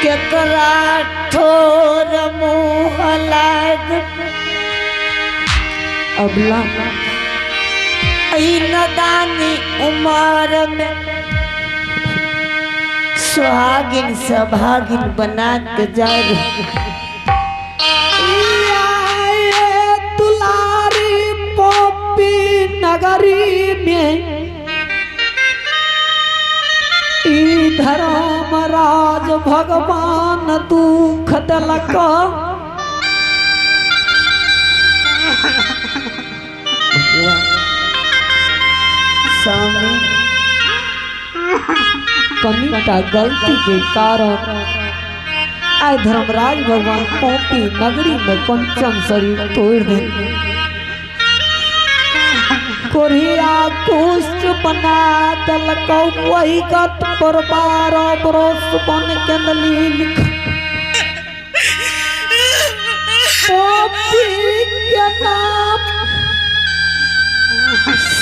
केकरा ठोर मुँह लाग अबला ई नदानी उमर में सुहागिन सभागिन बना के जाए। दुलारी पोपी नगरी में ई धर्मराज भगवान दुख दलक। स्वामी कनिटा गलती के कारण आय धर्मराज भगवान पोपी नगरी में कंचन शरीर तोड़ दे। कोरिया कुष्ठ बना दलक वही गत पर 12 बरस बन के नली लिख पोपी के नाम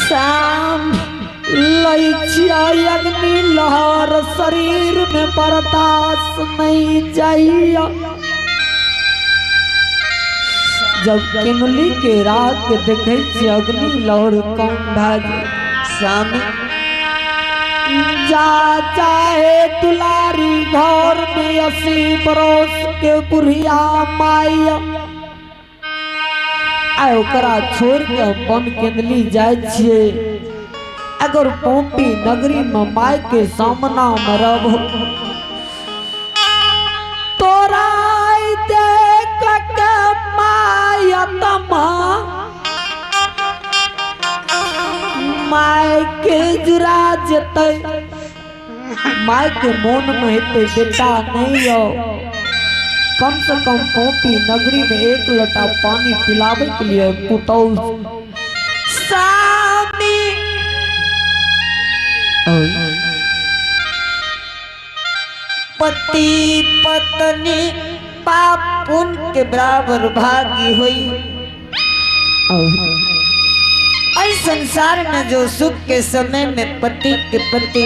शाम लैचिया अग्नि लहर शरीर में बर्दाश्त नहीं जाइया। जब किनली के राग के देखे छी अग्नि लहर कम भए जाय। स्वामी जा चाहे दुलारी घर में 80 बरस के बुढ़िया माई आय ओकरा छोड़ के बन केंदली जाय छियै। अगर पोपी नगरी में माय के सामना में रहबो तोरा देख के my तमा my के जुरा जतै। My के मोन में हेतै बेटा नहीं यो, कम से कम पोपी नगरी में एक लोटा पानी पिलावे के लिए पुतौ। स्वामी पति पत्नी पाप पुण्य के बराबर भागी हुई। इस संसार में जो सुख के समय में पति के पति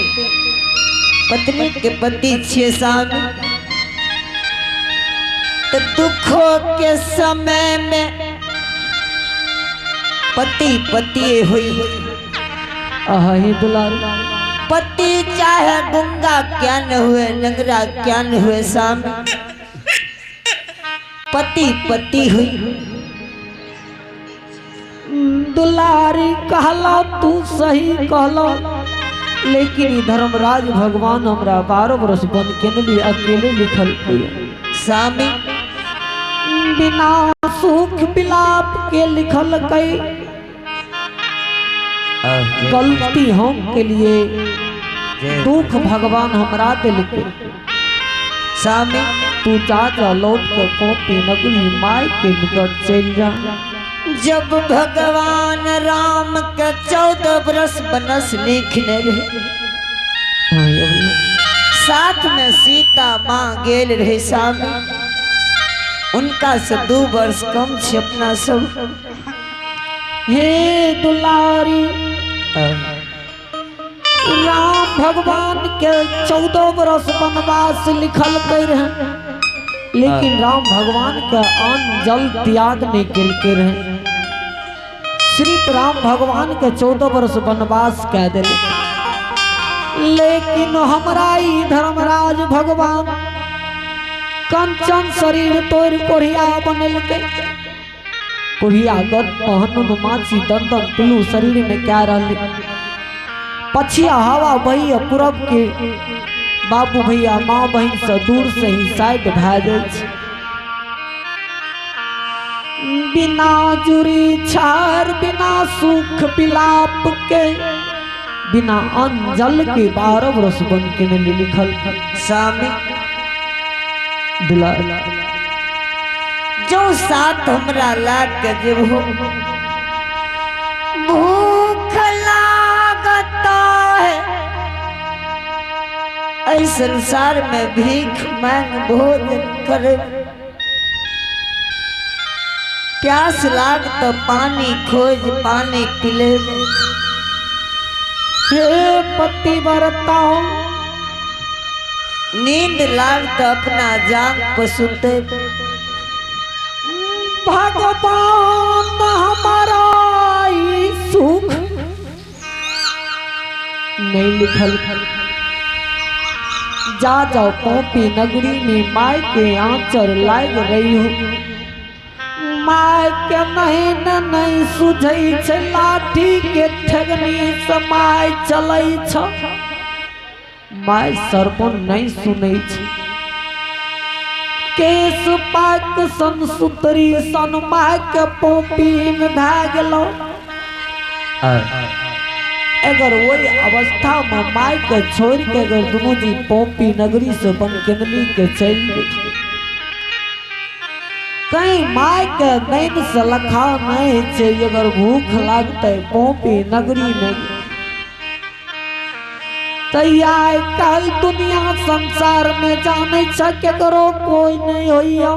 पत्नी के पति छे स्वामी, तो दुखों के समय में पति पति हुई। अहि दुलारी पति चाहे गुंगा क्या न हुए नगरा क्या न हुए स्वामी, पति पति हुई। दुलारी कहला तू सही कहला, लेकिन धर्मराज भगवान हमरा 12 बरस बन के लिए अकेले लिखल स्वामी बिना सुख विलाप के लिखल कई। गलती हम के लिए दुख भगवान हमरा दिल के। स्वामी तू जा जा लौट के पोपी नगरी माय के निकट चल जा। जब भगवान राम के 14 बरस बनस लिखने रहे, साथ में सीता माँ गेल रहे स्वामी, उनका से 2 वर्ष कम छे अपना सब। हे दुलारी राम भगवान के 14 बरस वनवास लिखल कर रहे, लेकिन राम भगवान के अन्न जल त्याग नहीं के रहे। सिर्फ राम भगवान के 14 वर्ष वनवास कह दिले, लेकिन हमरा ई धर्मराज भगवान कंचन शरीर तोड़ कोढ़िया बनलके। कोढ़िया गत पहनुन माछी दंदन पिलू शरीर में क्या रहले। पछिया हवा बही पूरब के बाबू भैया माँ बहन से दूर से ही साइड भए जाइ छै। बिना जुरी छार बिना सुख विलाप के बिना अन्न जल के 12 बरस बन के लिखल स्वामी दुला जो साथ हमरा लाग के जेबहो भूख लागता है, ऐ संसार में भीख मांग भोजन करे, प्यास लाग तो पानी खोज पानी पिले। हे पति बरताओ नींद लाग तो अपना जान पसुते। भगवान हमारा सुख नहीं लिखल। जा जाओ पोपी नगरी में माय के आंचर लाग रही हो। My के नहीं न नहीं सुझै छै लाठी के ठगनी समाय चलै छ। My सरपन नहीं सुनै छै। केस पाक सन सुतरी सन my के पोपी में भए गेलौ। अगर वही अवस्था में my के छोड़ के अगर दुनू जी पोपी नगरी से बनकेंदली के चल कहीं my के नैन से लखा नहीं छे। अगर भूख लागते पोपी नगरी में तैयार कल दुनिया संसार में जाने केकरो कोई नहीं होइया।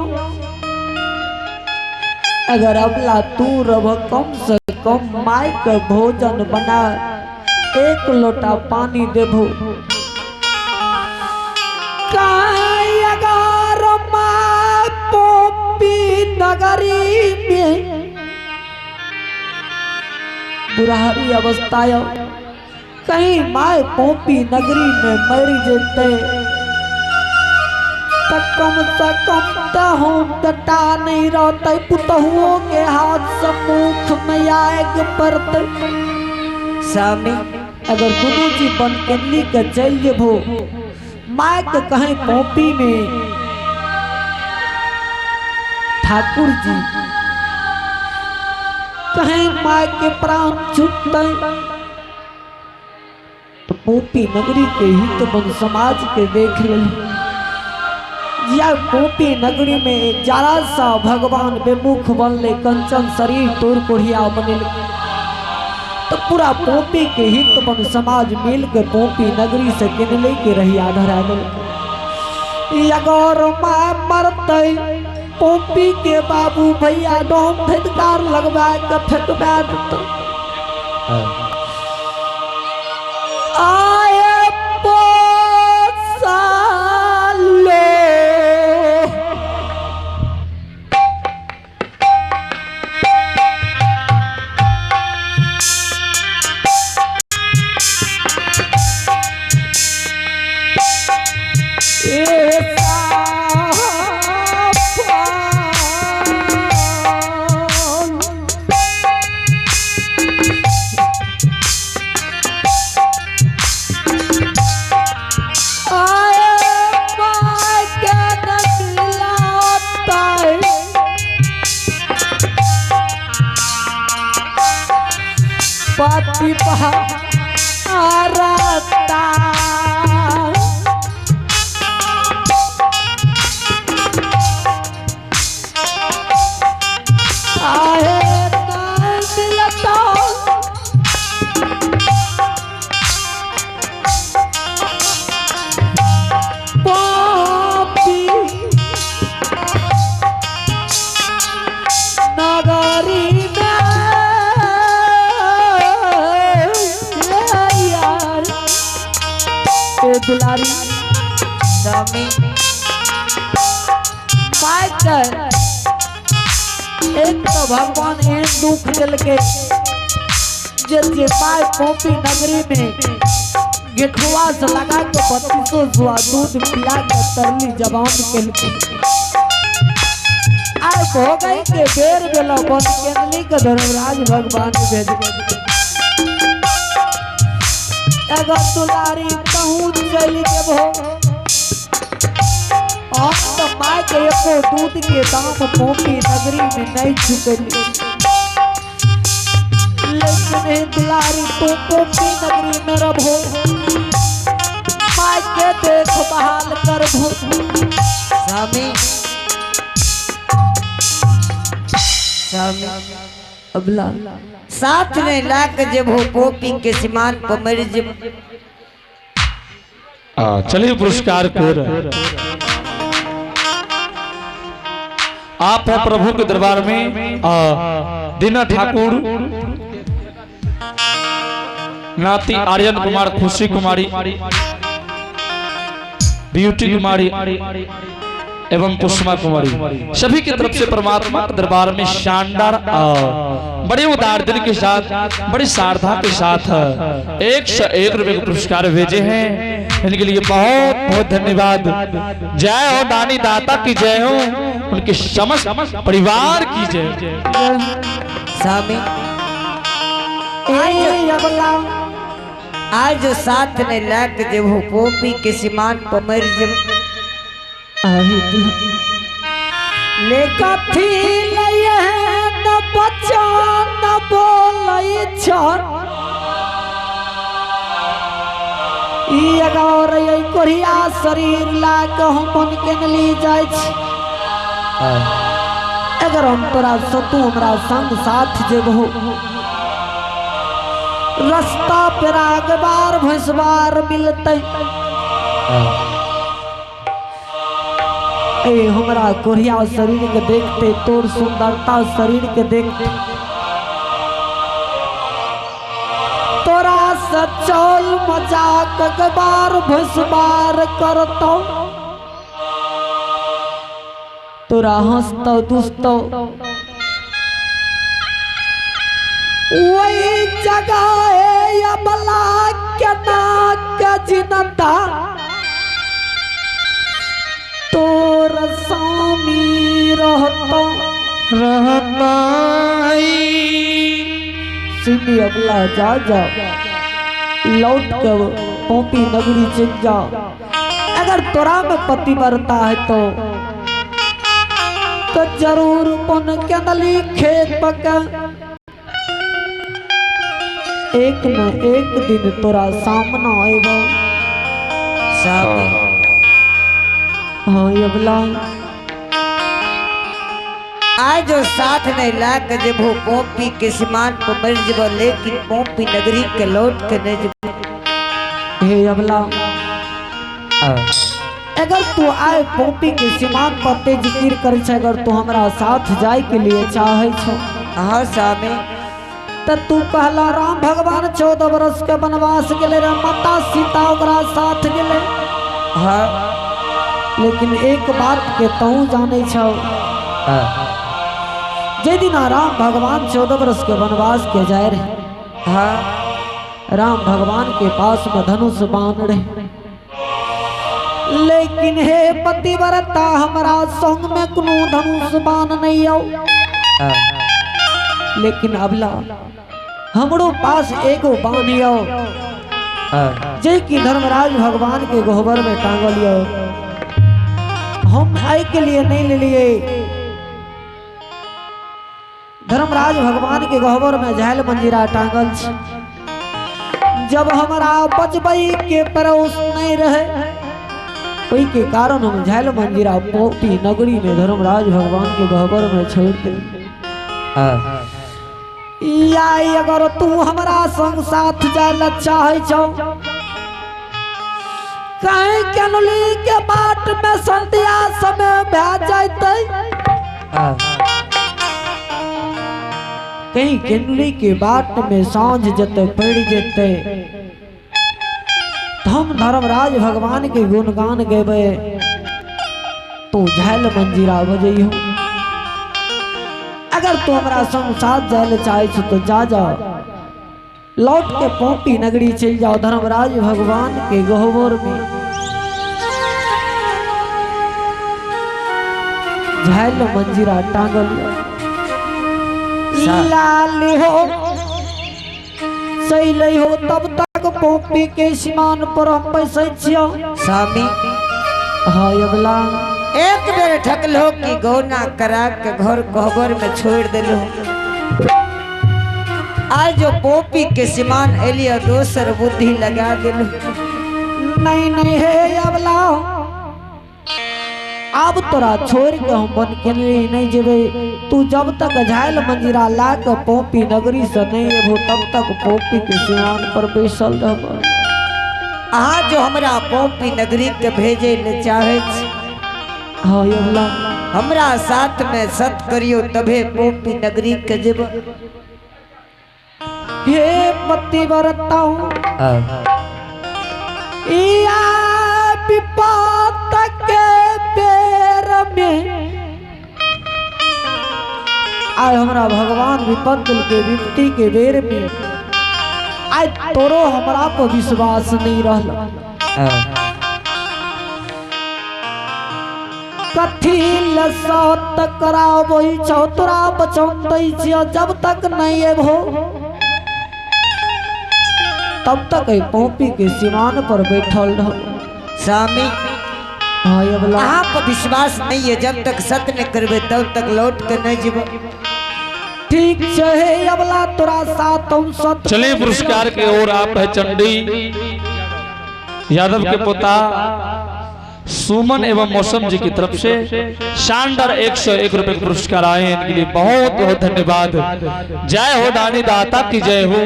अगर अबला तू रह कम से कम my के भोजन बना एक लोटा पानी देबो। अगर my पोपी नगरी में बुरारी अवस्था कहीं my पोपी नगरी में मर जेते त कम से कम त हम बेटा नहीं रहते पुतहुओं के हाथ से मुख में आग पड़ते। स्वामी अगर दुनू जी बनकेंदली के चल जेबो my के कहीं पोपी में ठाकुर जी कहीं my के प्राण छूटते तो पोपी नगरी के हित बन समाज के देख रही। या पोपी नगरी में जरा सा भगवान बेमुख बनले कंचन शरीर तोड़ कोढ़िया बने तो पूरा पोपी के हित बन समाज मिल के पोपी नगरी से किनले के रही आधरा दल। अगर माँ मरते पोपी के बाबू भैया डोम फेटकार लगवा के फेंकवा देते। आए पोसाले पति भारता आहे मिलता पापी नगरी में दुलारी स्वामी my के एक तो भगवान एहन दुख दिलके जे जे my पोपी नगरी में गेठुआ से लगा के 32 जुआ दूध पिला के तरली जबान केलके। आय भोगई के बेर बेला बनकेंदली के धर्मराज भगवान भेज। अगर दुलारी कहूँ चल जेबो हम तो my के एको दूध के दाम पोपी नगरी में नहीं चुकली। लेकिन हे दुलारी तू पोपी नगरी में रहो my के देख बहाल करबो। स्वामी स्वामी अबला साथ में लाक जेबो पोपी के सीमान पर मर जेबो। चलिए पुरस्कार को आप है प्रभु के दरबार में दीना ठाकुर नाती आर्यन कुमार खुशी कुमारी ब्यूटी कुमारी एवं पुष्मा कुमारी सभी की तरफ से परमात्मा के दरबार में शानदार बड़े उदार दिल के साथ बड़ी श्रद्धा के साथ 101 रुपए के पुरस्कार भेजे हैं। इनके लिए बहुत बहुत धन्यवाद। जय हो दानी दाता की जय हो, उनके समस्त परिवार की जय। स्वामी ए अबला आज जो साथ ने लाक जेबो पोपी के सीमान पर मर जब ले कथी लय न बच्चा न बोलै छन ई अगर ये कोरिया शरीर ला के हम बन के ली जाइ छी। अगर हम तोरा सतु हमरा संग साथ जेबहो रास्ता पर अगबार भैंसबार मिलतै। ए हमरा कोरिया शरीर के देखते तोर सुंदरता शरीर के देखते तोरा सचौल मजाक अगबार भैंसबार करतौ तोरा हंसतौ दुसतौ वही जगह है अबला के नाक जिनता तोर स्वामी रहता रहता सिमी अबला जा जा लौट के पोपी नगरी चल जा। अगर तोरा में पतिव्रता है तो जरूर पन के नली खेत पका एक न एक दिन तोरा सामना आएगा। स्वामी हाँ अबला आज जो साथ ने लाक जेबो पोपी के सीमान पर मर जबो लेकिन पोपी नगरी के लौट के नहीं जबो। हे अबला अगर तू आए पोपी के सीमान पर ते जिक्र कर छे, अगर तू हमरा साथ जाए के लिए चाहे छो हाँ स्वामी त तू कहला राम भगवान 14 बरस के वनवास गेले रे माता सीता ओकरा साथ गेले। हाँ लेकिन एक बात के तू जाने छो जे दिन राम भगवान 14 बरस के वनवास के जाए रहे हाँ राम भगवान के पास में धनुष बाण रहे लेकिन हे पतिव्रता हमरा संग में कोनो धनुष बाण नहीं आओ। लेकिन अबला हमरो पास एगो बाण आओ जे कि धर्मराज भगवान के गोहबर में टांगल यो हम आय के लिए नहीं ले लिए। धर्मराज भगवान के गहबर में झाल मंजीरा टांगल छी। जब हमारा बचबई के परोस नहीं रहे ओई के कारण हम झाल मंजीरा पोपी नगरी में धर्मराज भगवान के गहबर में छोड़ दे। या अगर तू हमारा संग साथ जाए चाहे छो कहीं कनली के बाट में संध्या समय भै जाते कहीं केनली के बाट में सांझ जते पड़ जते हम धर्मराज भगवान के गुणगान गेबे तो झाल मंजीरा बजइहो। अगर तू हमरा संग साथ जाए चाहे छो तो जा जा लौट के पोपी नगरी चल जाओ धर्मराज भगवान के गहबर में झाल मंजीरा टांगल लाल हो सही हो तब तक पोपी के सीमान पर हम पैसे छियो। स्वामी हाँ अबला एक बेर ठकलो कि गौना करा के घर गहबर में छोड़ दिलो। आज जो पोपी के सीमान एलिया दोसर बुद्धि लगा दिलो। नहीं नहीं हे अबला अब तोरा छोड़ के हम बन के नहीं जेबे। तू जब तक झाल मंजीरा ला के पोपी नगरी से नहीं एबो तब तक पोपी के सिवान पर बैसल रहबो। अहाँ जो हमरा पोपी नगरी के भेजे ले चाहे छी हाँ अबला हमरा साथ में सत करियो तबे पोपी नगरी के जेबो। हे पतिव्रता या विपद आय हमरा भगवान विपद के विपत्ति के बेर में आय तोरो हमरा पर विश्वास नहीं रहल। कथी लसत कराबो छौ, तोरा बचन दै छियो, जब तक नहीं एबहो तब तक एहि पौपी के सिमान पर बैठल रह। स्वामी, हाँ अबला, अहाँ पर विश्वास नहीं है, जब तक सत्य नहीं करबे तब तक लौट के नहीं जीबो। ठीक छै हे अबला, तोरा साथ हम सत। चले पुरस्कार के ओर आप है चंडी यादव के पोता सुमन एवं मौसम जी की तरफ से शानदार 101 रुपए के पुरस्कार आए हैं। इनके लिए बहुत बहुत धन्यवाद। जय हो दानी दाता की जय हो,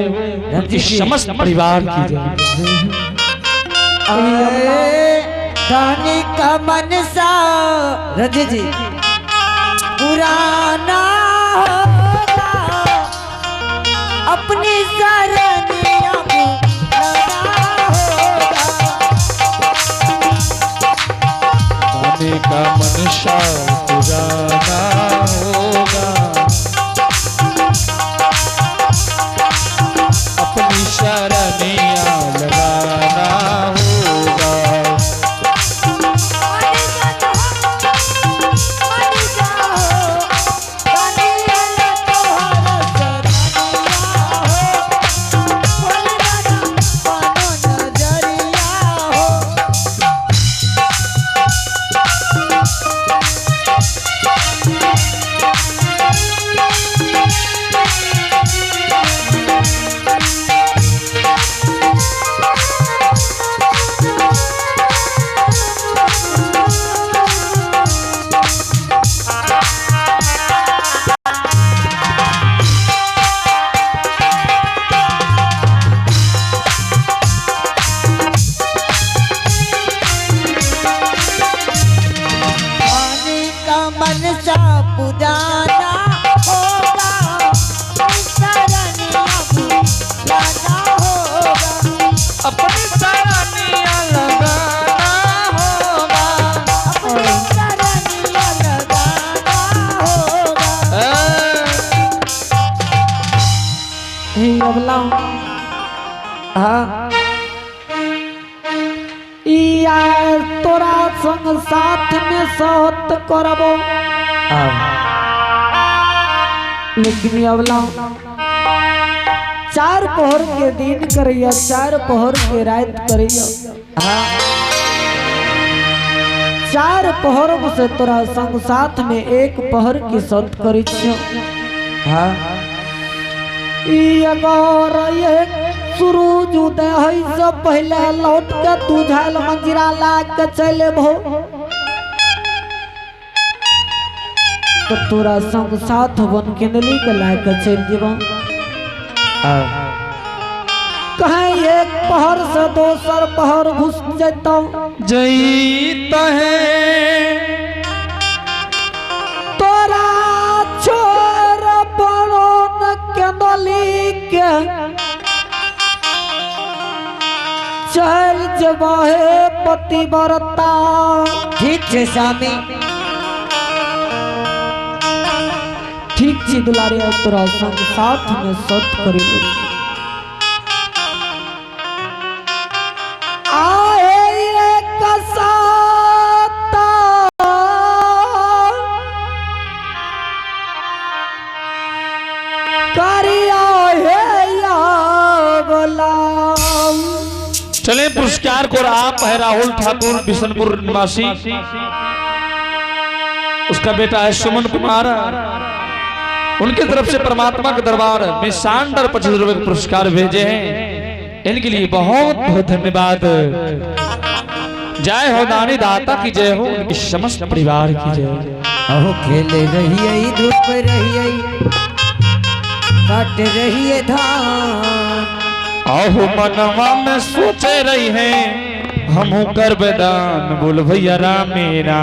उनकी समस्त परिवार की जय। आए दानी का मनसा रंजीत जी पुराना होगा, अपनी शरणिया पुराना होगा। दानी का मनसा पुराना होगा, अपनी शरणिया लगाना होगा। दानी का मनसा पुराना होगा, शरणिया पुराना होगा। अपनी शरणिया लगाना होगा। अपनी शरणिया लगाना होगा। हे अबला, हाँ या तोरा संग साथ में सत करबो, लेकिन अबला चार पहर के दिन करैया, चार पहर के रात करैया। चार पहर से तोरा संग साथ में एक पहर की सत करै छियो। हाँ ई अगर एक सूरज उदय होइ से पहले लौट के तू झाल मंजिरा ला के चले भो तो तोरा संग साथ बन के नली के ला के चल जेबो। कहीं एक पहर से दोसर पहर घुस जैतौ जईत है तोरा छोर बड़ोन के नली के चल जबो हे पतिव्रता। ठीक है स्वामी। ठीक छी दुलारे, अब तोरा संग साथ में सत करी आए एक साथ करिया हे या गुलाम। चले पुरस्कार को आप है राहुल ठाकुर बिशनपुर निवासी, उसका बेटा है सुमन कुमार, उनकी तरफ से परमात्मा के दरबार में शानदार 25 रुपए के पुरस्कार भेजे हैं। इनके लिए बहुत बहुत धन्यवाद। जय हो दानी दाता की जय हो, उनके समस्त परिवार की जय हो। अहो खेल रही धूप रही काट रही धान, आहो मनवा में सोचे रही है हम कर दान, बोल भैया राम मेरा।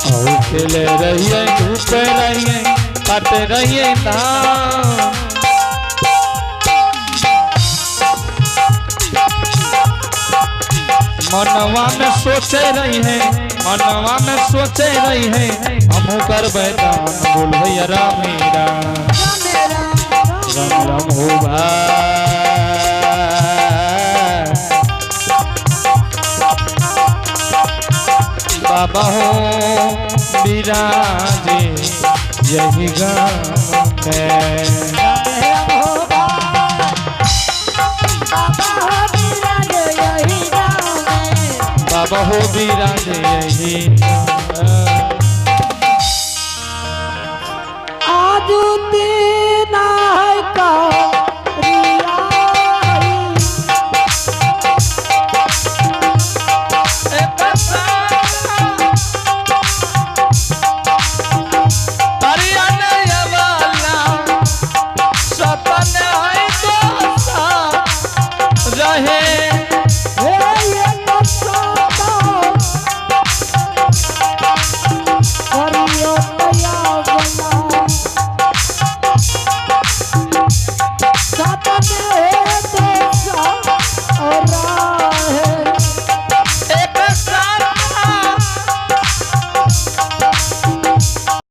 आहो खेल रही धूप रही काट रही धान। मनवा में सोचे रही है, मनवा में सोचे रही है, हमहू करबै दान। बोल भैया राम ही राम, राम राम हो भाई। बाबा हो विराजे यही गाम में। बाबा हो विराजे यही गाम।